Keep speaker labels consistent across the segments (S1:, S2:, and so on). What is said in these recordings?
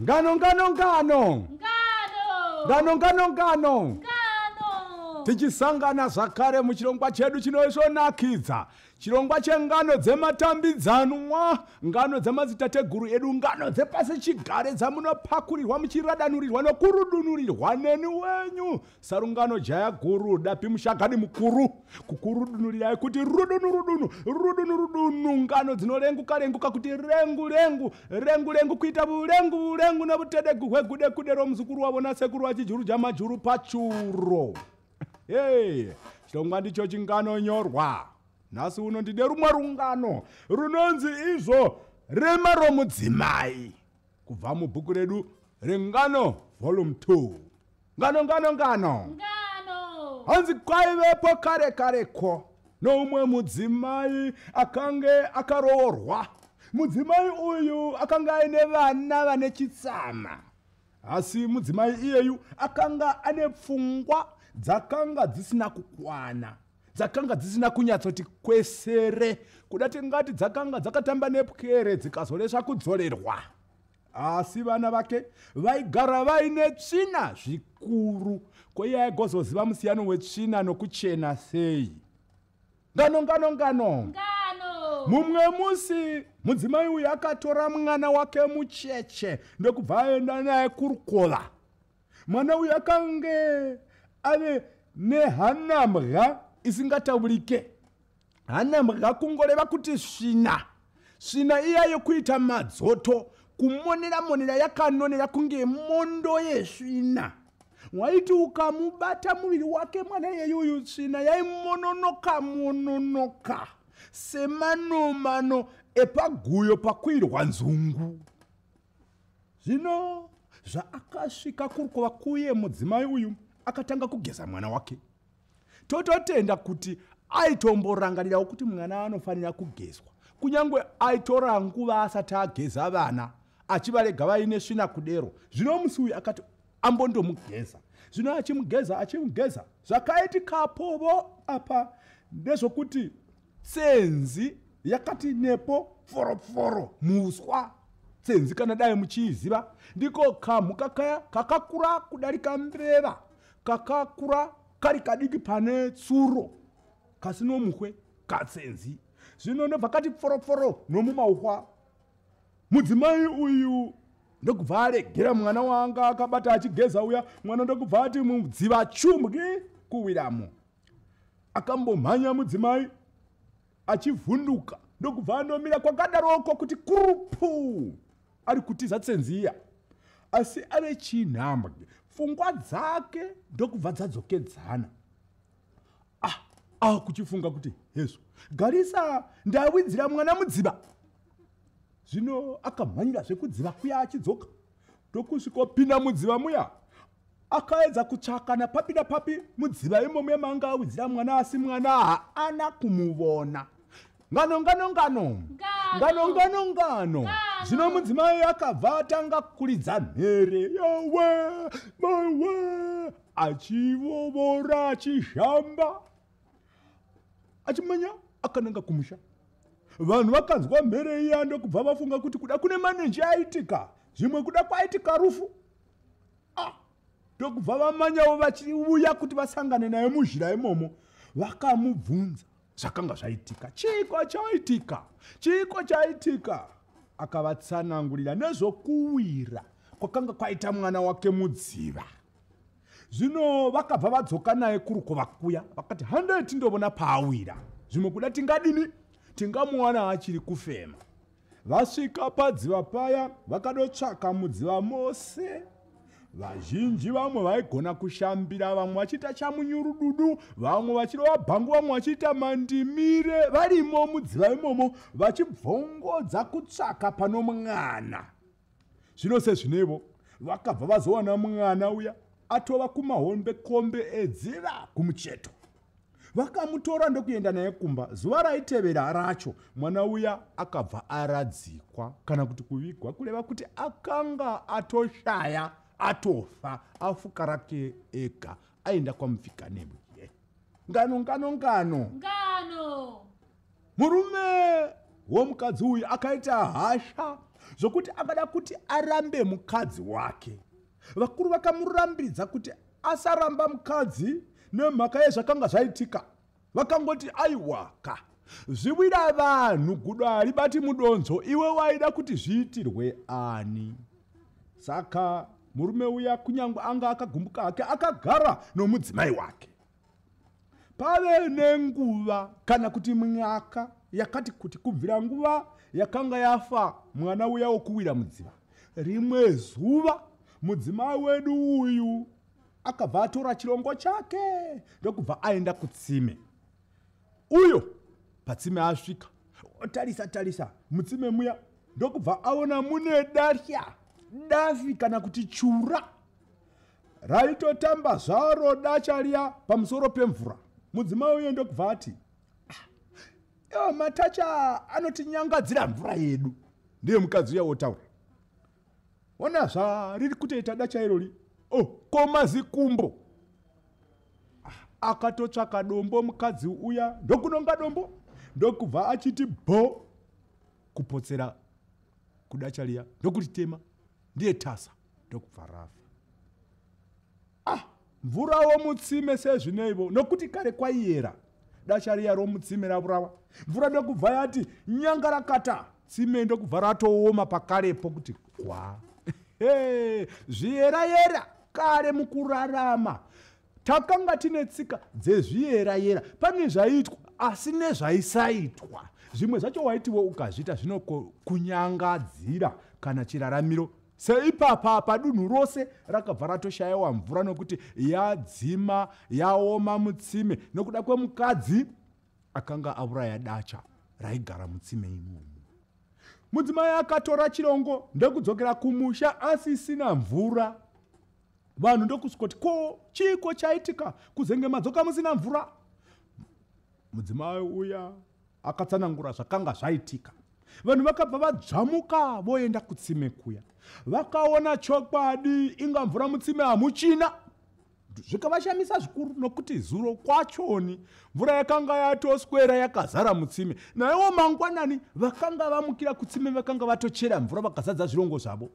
S1: Ngano, ngano, ngano.
S2: Ngano.
S1: Ngano, ngano, ngano.
S2: Ngano.
S1: Tichisangana zvakare muchirongwa chedu chinoisvonakidza. Chirongwa chengano dzematambidzanwa, ngano dzemadzitateguru edu, ngano dzepasi chigare dzamunopakurirwa muchiradanurirwa nokurudunurirwa neni wenyu. Sarungano jaya guru, dapi mushagadi mukuru, kukurudunurirai kuti rudunu rudunu, rudunu rudunu, ngano dzinorenguka renguka kuti rengu rengu, rengu rengu kuita vurengu vurengu novutedegu hwegude kude romuzukuru wavo nasekuru vachijuru jamajuru pachuro. Hey, chirongwa ndicho chinganonyorwa. Nhasi uno ndine rumwe rungano runonzi izvo rema romudzimai kubva mubhuku redu rengano volume 2. Ngano, ngano, ngano.
S2: Ngano.
S1: Hanzi kwaivepo kare kareko noumwe mudzimai akange akaroorwa. Mudzimai uyu akanga aine vana vane chitsama. Asi mudzimai iyeyu akanga ane pfungwa dzakanga dzisina kukwana, dzakanga dzisina kunyatsoti kwesere, kuda tingati dzakanga dzakatamba nepwere dzikazoresva kudzorerwa. Asi vana vake vaigara vaine tsvina zvikuru. Ko iye aigozoziva musiyano wetsvina nokuchena sei? Ngano, ngano, ngano.
S2: Ngano.
S1: Mumwe musi mudzimai uyu akatora mwana wake mucheche ndokubva aenda naye kurukova. Mwana uyu akange ave nehanambwa isingataurike. Hanambwa kungoreva kuti svina. Svina iya yokuita madzoto, kumonera monera yakanonera kunge mondo yesvina. Waiti ukamubata muviri wake mwana iyeyu tsvina yaimononoka mononoka semanomano epaguyo pakuirwa nzungu. Zvino zvaakasvika kurukova kuye, mudzimai uyu akatanga kugeza mwana wake. Tototenda kuti aitomborangarirawo kuti mwana anofanira kugezwa, kunyange aitora nguva asati ageza vana, achivarega vaine svina kudero. Zvino musi uyu akati ambondomugeza. Zvino achimugeza, achimugeza, zvakaitikapovo apa ndezvokuti tsenzi yakati nepo pforopforo muuswa. Tsenzi kana dai muchiiziva, ndiko kamhuka kaya kakakura kudarika mbeva, kakakura kari kadiki pane tsuro, kasi nomuhwe katsenzi. Zvino ndobva kati pforopforo nomumauhwa. Mudzimai uyu ndokubva aregera mwana waanga akabata achigeza uya. Mwana ndokubva ati mudziva chumbwi kuwiramo. Akambomhanya mudzimai achivhunduka, ndokubva andomira kwakadaroko kuti kurupu, ari kutiza tsenzi iya. Asi ave chinhambwe, pfungwa dzake ndokubva dzadzokedzana. Kuchifunga kuti hezvo, garisa ndawidzira mwana mudziva. Zvino akamhanyira zvekudziva kuya achidzoka, ndokusvikopinda mudziva muya. Akaedza kutsvaka napapi napapi mudziva imomo yamaanga awidzira mwana, asi mwana haana kumuvona. Ngano, ngano, ngano.
S2: Ngano.
S1: Ngano, ngano, ngano.
S2: Ngano.
S1: Zvino mudzimai akabva atanga kuridza mhere, yowe mawe, achivovora achizhamba, achimanya akananga kumusha. Vanhu vakanzwa mhere iya ndokubva vafunga kuti kuda kune manenji aitika, zvimwe kuda kwaitika rufu. Ndokubva vamanyawo vachiuya kuti vasangane naye muzhira imomo. Vakamubvunza zvakanga zvaitika. Chiiko chaitika? Chiiko chaitika? Akavatsanangurira nezvokuwira kwakanga kwaita mwana wake mudziva. Zvino vakabva vadzoka naye kurukova kuya, vakati handei tindovona paawira, zvimwe kuda tingadini, tingamuwana achiri kufema. Vasvika padziva paya, vakadotsvaka mudziva mose. Vazhinji vamwe vaigona kushambira, vamwe vachiita chamunyurududu, vamwe vachirova bhangu, vamwe vachiita mandimire, varimo mudziva imomo vachibvongodza kutsvaka pano mwana. Zvino sezvinevo vakabva vazowana mwana uya atova kumahombekombe edziva kumucheto. Vakamutora ndokuenda naye kumba. Zuva raitevera racho mwana uya akabva aradzikwa, kana kuti kuvigwa, kureva kuti akanga atoshaya, atofa, afuka rake ega, aenda kwamupfika nebwe. Ngano, ngano, ngano.
S2: Ngano.
S1: Murume womukadzi uyu akaita hasha Zvokuti akada kuti arambe mukadzi wake. Vakuru vakamurambidza kuti asaramba mukadzi nemhaka yezvakanga zvaitika. Vakangoti aiwaka, zviwira vanhu, gudo haribati mudonzvo, iwe waida kuti zviitirwe ani? Saka murume uya kunyange anga akagumbuka hake, akagara nomudzimai wake. Pave nenguva kana kuti mwaka yakati kuti kubvira nguva yakanga yafa mwana uya wokuwira mudziva. Rimwe zuva mudzimai wedu uyu akabva atora chirongo chake ndokubva aenda kutsime. Uyo patsime asvika, otarisa tarisa mutsime muya, ndokubva aona mune datya, dafi kana kuti chura raitotamba zvaro dacha riya pamusoro pemvura. Mudzimai uyo ndokubva ati, "Ah, matacha anotinyangadzira mvura yedu." Ndiye mukadzi uya wotaura, "Ona zvariri kutoita dacha irori, oh, ko mazikumbo." Akatotsvaka dombo mukadzi uya, ndokunonga dombo, ndokubva achiti bho kupotsera kudacha riya, ndokuritema, ndiye tasa, ndokubva rafa. Ah, mvurawo mutsime sezvineivo, nokuti kare kwaiyera, dacha riya romutsime ravurawa, mvura ndokubva yati nyangarakata, tsime ndokubva ratooma pakarepo kuti kwa. Zviyerayera kare mukurarama takanga tine tsika dzezviyerayera. Pane zvaiitwa asi nezvaisaitwa. Zvimwe zvacho waitiwo ukazviita zvinokunyangadzira kana chiraramiro. Seipapa padunhu rose rakabva ratoshayiwa mvura nokuti yadzima, yaoma mutsime nokuda kwemukadzi akanga auraya dacha raigara mutsime imomo. Mudzimai akatora chirongo ndokudzokera kumusha asisina mvura. Vanhu ndokusvikoti, "Ko chiiko chaitika kuzenge madzoka musina mvura?" Mudzimai uya akatsanangura zvakanga zvaitika. Vanhu vakabva vadzvamuka voenda kutsime kuya, vakaona chokwadi inga mvura mutsime hamuchina. Zvikavashamisa zvikuru nokuti zuro kwachoni mvura yakanga yatoswera yakazara mutsime. Naiwo mangwanani vakanga vamukira kutsime vakanga vatochera mvura vakazadza zvirongo zvavo.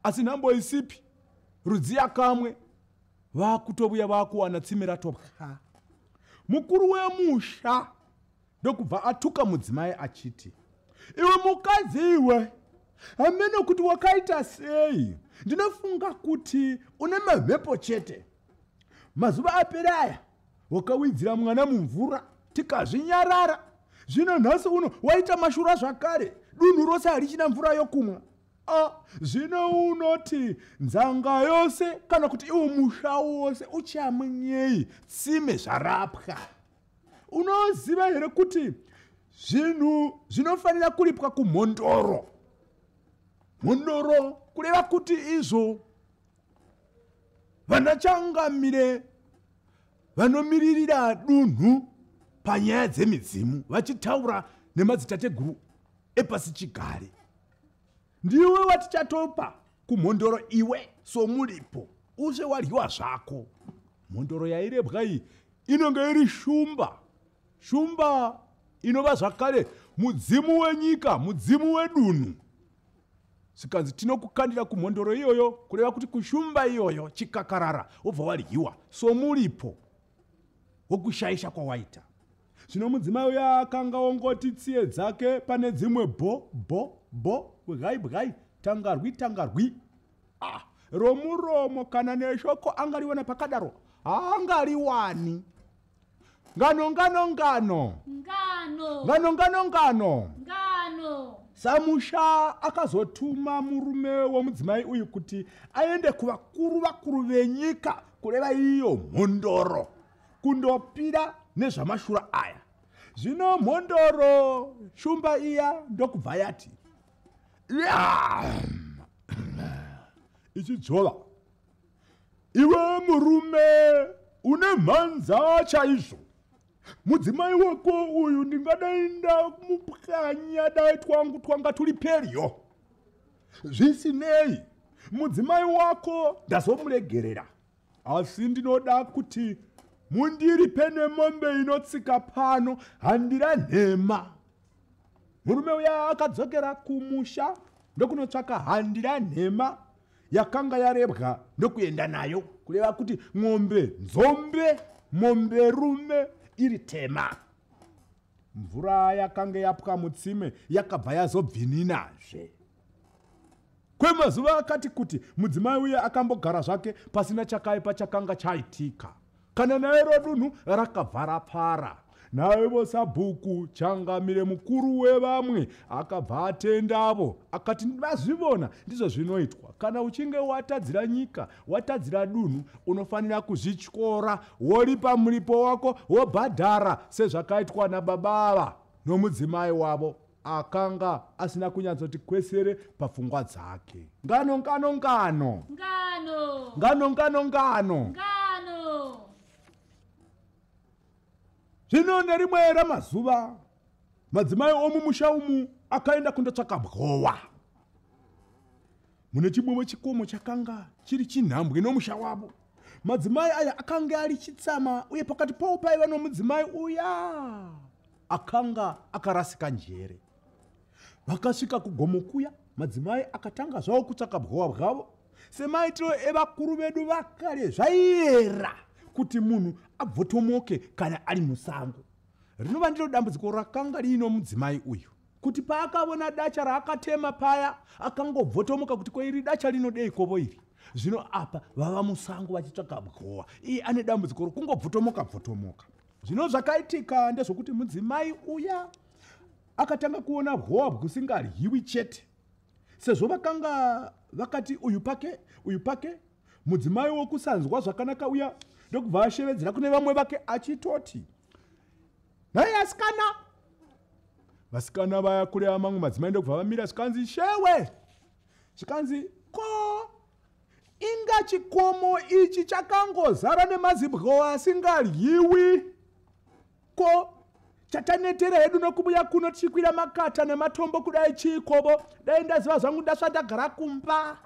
S1: Asi nhambo isipi, rudziya kamwe, vakutovuya vakuwana tsime ratopwa. Mukuru wemusha ndokubva atuka mudzimai achiti, "Iwe mukadzi iwe, hamene kuti wakaita sei, ndinofunga kuti une mamhepo chete. Mazuva apera aya wakawidzira mwana mumvura tikazvinyarara. Zvino nhasi uno waita mashura zvakare, dunhu rose harichina mvura yokumwa. Zvino unoti nzanga yose kana kuti iwo musha wose uchamunyei tsime zvarapwa? Unoziva here kuti zvinhu zvinofanira kuripwa kumhondoro?" Mhondoro kureva kuti izvo vanachangamire vanomiririra dunhu panyaya dzemidzimu, vachitaura nemadzitateguru epasi chigare. "Ndiwe watichatopa kumhondoro iwe somulipo, usve wadyiwa zvako." Mhondoro yairebwa iyi inenge iri shumba, shumba inova zvakare mudzimu wenyika, mudzimu wedunhu. Zvikanzi tinokukandira kumhondoro iyoyo, kureva kuti kushumba iyoyo, chikakarara, wobva wadyiwa somulipo wokushaisha kwawaita. Zvino mudzimai uya akanga ongoti tsiye dzake pane dzimwe bho bho bho, bwai bwai, tangarwi tangarwi. Ah, romuromo kana neshoko angariwana pakadaro haangariwani. Ngano ngano ngano.
S2: Ngano.
S1: Ngano ngano ngano.
S2: Ngano.
S1: Samusha akazotuma murume womudzimai uyu kuti aende kuvakuru vakuru venyika, kureva iyo mhondoro, kundopira nezvamashura aya. Zvino mhondoro shumba iya ndokubva yati ichidzvova, "Iwe murume une mhanza chaizvo, mudzimai wako uyu ndingadai ndamupwanya dai twangu twanga turi pedyo. Zvisinei, mudzimai wako ndazomuregerera, asi ndinoda kuti mundiripe nemombe inotsika pano, handira nhema." Murume uya akadzokera kumusha. Ndokunotsvaka handira nhema yakanga yarebwa ndokuenda nayo, kureva kuti ng'ombe nzombe, mombe rume iri tema. Mvura yakanga yapwa mutsime yakabva yazobvininazve. Kwemazuva akati kuti mudzimai uye akambogara zvake pasina chakaipa chakanga chaitika. Kana nairo dunhu rakabva rapara. Naivo sabhuku changamire mukuru wevamwe akabva atendavo akati vazvivona ndizvo zvinoitwa. Kana uchinge watadzira nyika, watadzira dunhu, unofanira kuzvityora, woripa muripo wako, wobhadhara sezvakaitwa nababa ava nomudzimai wavo akanga asina kunyatsoti kwesere pafungwa dzake. Ngano ngano ngano.
S2: Ngano.
S1: Ngano ngano ngano.
S2: Ngano.
S1: Zvino nerimwe ramazuva madzimai omumusha umu akaenda kundotsvaka bwowa. Mune chimwewo chikomo chakanga chiri chinhambwe nomusha wavo. Madzimai aya akanga ari chitsama uye pakati pawo paiva nomudzimai uya akanga akarasika njere. Vakasvika kugomo kuya, madzimai akatanga zvawo kutsvaka bwowa bwavo. Semaitiro evakuru vedu vakare, zvaiyera kuti munhu abvotomoke kana ari musango. Rinova ndiro dambudziko rakanga riino mudzimai uyu, kuti paakavona dacha raakatema paya akangobvotomoka kuti ko iri dacha rinodeikovo iri. Zvino apa vava musango vachitsvaka bwowa, iye ane dambudziko rokungobvotomoka bvotomoka. Zvino zvakaitika ndezvokuti mudzimai uya akatanga kuona bwowa bwusingaryiwi chete, sezvo vakanga vakati uyu pake uyu pake. Mudzimai wokusanzwa zvakanaka uya ndokubva ashevedzera kune vamwe vake achitoti, nhai asikana. Vasikana vaya kureva mamwe madzimai ndokubva vamira, zvikanzi shewe, zvikanzi ko inga chikomo ichi chakangozara nemazibwowa asingaryiwi, ko chatanetera hedu nokubuya kuno tichikwira makata nematombo kudai chiikovo? Dai ndaziva zvangu ndasva ndagara kumba.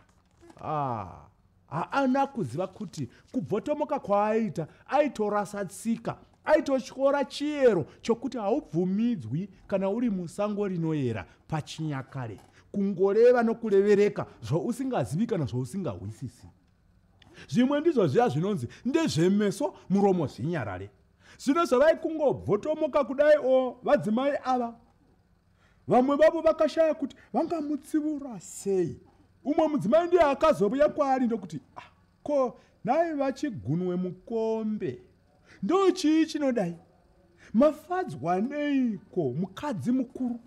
S1: Haana kuziva kuti kubvotomoka kwaaita aitorasa tsika, aitotyora chiyero chokuti haubvumidzwi kana uri musango rinoyera pachinyakare kungoreva nokurevereka zvausingazivi kana zvausingahwisisi. Zvimwe ndizvo zviya zvinonzi ndezvemeso muromo zvinyarare. Zvino zvavai kungobvotomoka kudai o vadzimai ava, vamwe vavo vakashaya kuti vangamutsivura sei. Umwe mudzimai ndiye akazovuya kwaari ndokuti, ah, ko nhai vachigunwe mukombe, ndo chii chinodai? Mafadzwa neiko mukadzi mukuru?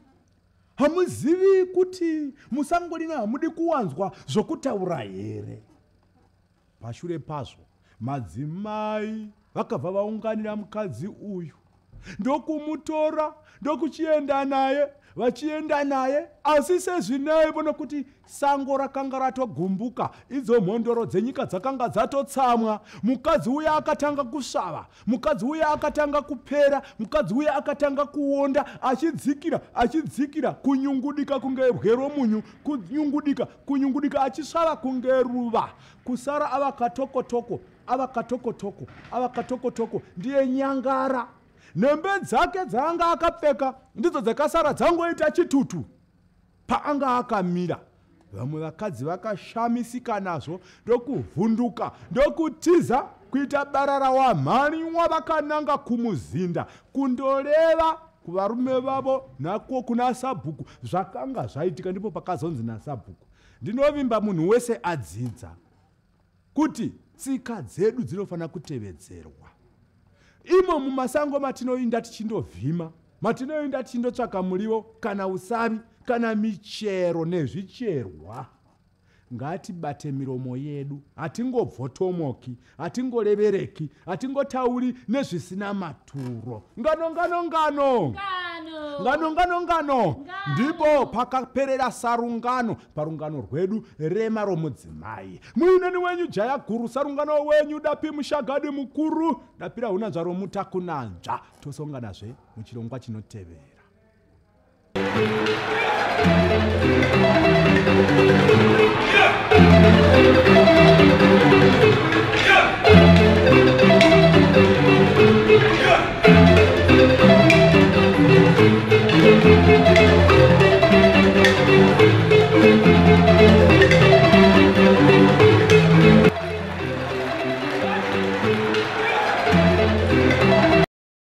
S1: Hamuzivi kuti musango rino hamudi kuwanzwa zvokutaura here? Pashure pazvo madzimai vakabva vaunganira mukadzi uyu ndokumutora ndokuchienda naye, vachienda naye, asi sezvinaivo nokuti sango rakanga ratogumbuka, idzo mhondoro dzenyika dzakanga dzatotsamwa. Mukadzi uya akatanga kusvava, mukadzi uya akatanga kupera, mukadzi uya akatanga kuonda, achidzikira achidzikira, kunyungudika kunge bwe romunyu, kunyungudika kunyungudika, achisvava kunge ruva, kusara ava katokotoko, ava katokotoko, ava katokotoko, ndiye nyangara. Nhembe dzake dzaanga akapfeka ndidzo dzakasara dzangoita chitutu paanga akamira. Vamwe vakadzi vakashamisika nazvo ndokuvhunduka ndokutiza kuita barara wamhanywa vakananga kumuzinda kundoreva kuvarume vavo nako kuna sabhuku zvakanga zvaitika. Ndipo pakazonzi nasabhuku, ndinovimba munhu wese adzidza kuti tsika dzedu dzinofanira kutevedzerwa. Imo mumasango matinoinda tichindovhima, matinoinda tichindotsvaka muriwo kana usavi kana michero nezvicherwa, ngatibate miromo yedu, hatingobvotomoki, hatingorevereki, hatingotauri nezvisina maturo. Ngano ngano ngano ngano ngano ngano. Ndipo pakaperera sarungano parungano rwedu rema romudzimai. Muineni wenyu jaya guru, sarungano wenyu dapi mushagadi mukuru, dapira hunanzva romutakunanzva. Tosonganazve muchirongwa chinotevera. Yeah. Thank you.